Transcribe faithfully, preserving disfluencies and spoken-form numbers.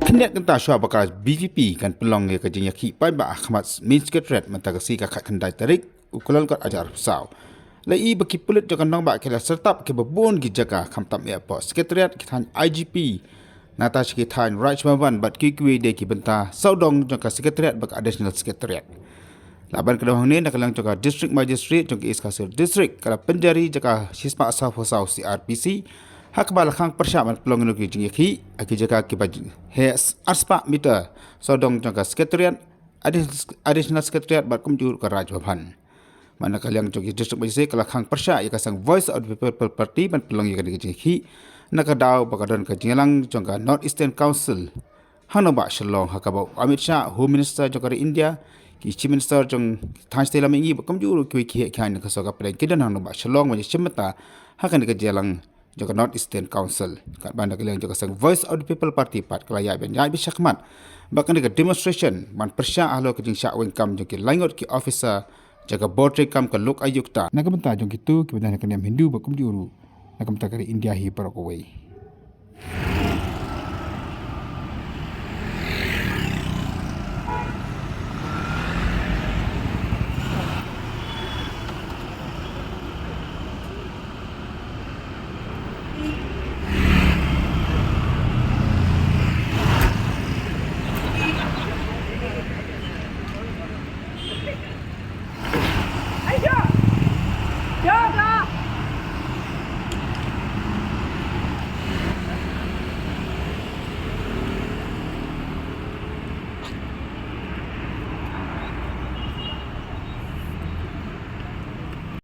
Khyndiat kynta shuwa ba ka B J P kan pynlong ïa ka jingïakhih paidbah ha khmat Main Secretariat mynta ka sngi ka khatkhyndai tarik u Kyllalyngkot arhajar arphew saw. La ïohi ba ki pulit jong ka nongbah ki la syrtap kiba bun ki jaka khamtam ïa hapoh Secretariat, ki thaiñ I G P, nangta sha ki thaiñ Raj Bhavan bad kiwei kiwei de ki bynta sawdong jong ka Secretariat bad ka Additional Secretariat. Lah ban kdew hangne, na ka liang jong ka District Magistrate jong ka East Khasi Hills District ka la pynjari jaka shispah sawphew saw C R P C ha kaba la khang pyrshah ban pynlong ïa ki jingïakhih ha ki jaka kiba heh arspah meter sawdong jong ka Secretariat, Addi-, Additional Secretariat bad kumjuh ruh ka Raj Bhavan. Bad na ka liang jong ki District Magistrate ka la khang pyrshah ïa ka seng Voice of the People Party ban pynlong ïa kane ka jingïakhih na ka daw ba ka don ka jingïalang jong ka North Eastern Council ha nongbah Shillong, ha kaba u Amit Shah, Home Minister jong ka ri India, ki Chief Minister jong thaiñ shatei lam mihngi bad kumjuh ruh kiwei ki heh ki haiñ na ka sorkar pdeng ki don ha nongbah Shillong ban ïashim bynta ha kane ka jingïalang jong ka North Eastern Council. Katba na ka liang jong ka seng Voice of the People Party pat ka la ïaid ban ïaid beit shakhmat bad kane ka demonstration ban pyrshah halor ka jingshah weng kam jong ki laingut ki officer jong ka bor treikam ka Lok Ayukta na ka bynta jong kito kiba don ha ka niam Hindu bad kumjuh ruh na ka bynta ka ri India hi baroh kawei.